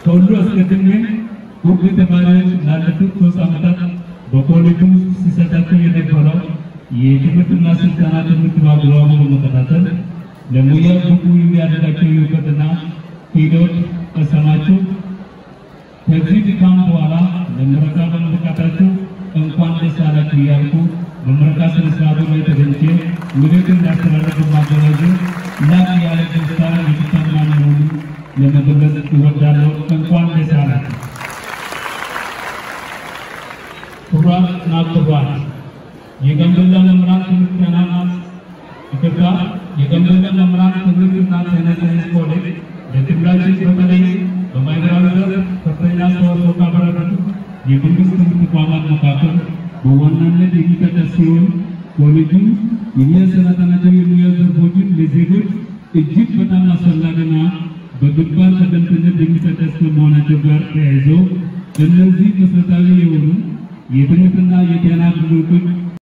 ከሁሉ አስቀድሜ ውድ ተማሪዎች፣ ላለፉት 3 ዓመታት በኮሌጁ ውስጥ ሲሰጣቸው የነበረው የትምህርትና ስልጠና ትምህርት በአግባቡ በመከታተል ለሙያ ብቁ የሚያደርጋቸው የእውቀትና ክህሎት ቀሰማችሁ። ከዚህ ድካም በኋላ ለምረቃ በመብቃታችሁ እንኳን ደስ አላችሁ እያልኩ በምረቃ ስነ ስርዓቱ ላይ ተገኝቼ መልዕክት እንዳስተላለፍ በማዘጋጀ ላቅ ያለ ደስታ የተሰማኝ መሆኑን ለመግለጽ እወዳለሁ። እንኳን ደስ አላችሁ። ክቡራትና ክቡራን፣ የጋምቤላ መምህራን ትምህርትና ኢትዮጵያ የጋምቤላ መምህራን ትምህርትና ጤና ሳይንስ ኮሌጅ ለክልላችን በተለይ በማህበራዊ ዘርፍ ከፍተኛ አስተዋጽኦ ካበረከቱ የመንግስት ትምህርት ተቋማት መካከል በዋናነት የሚጠቀስ ሲሆን፣ ኮሌጁ የሚያሰለጥናቸው የሙያ ዘርፎችን ለዜጎች እጅግ በጣም አስፈላጊና በግንባር ቀደምትነት የሚጠቀስ ከመሆናቸው ጋር ተያይዞ እነዚህ መሰረታዊ የሆኑ የትምህርትና የጤና አገልግሎቶች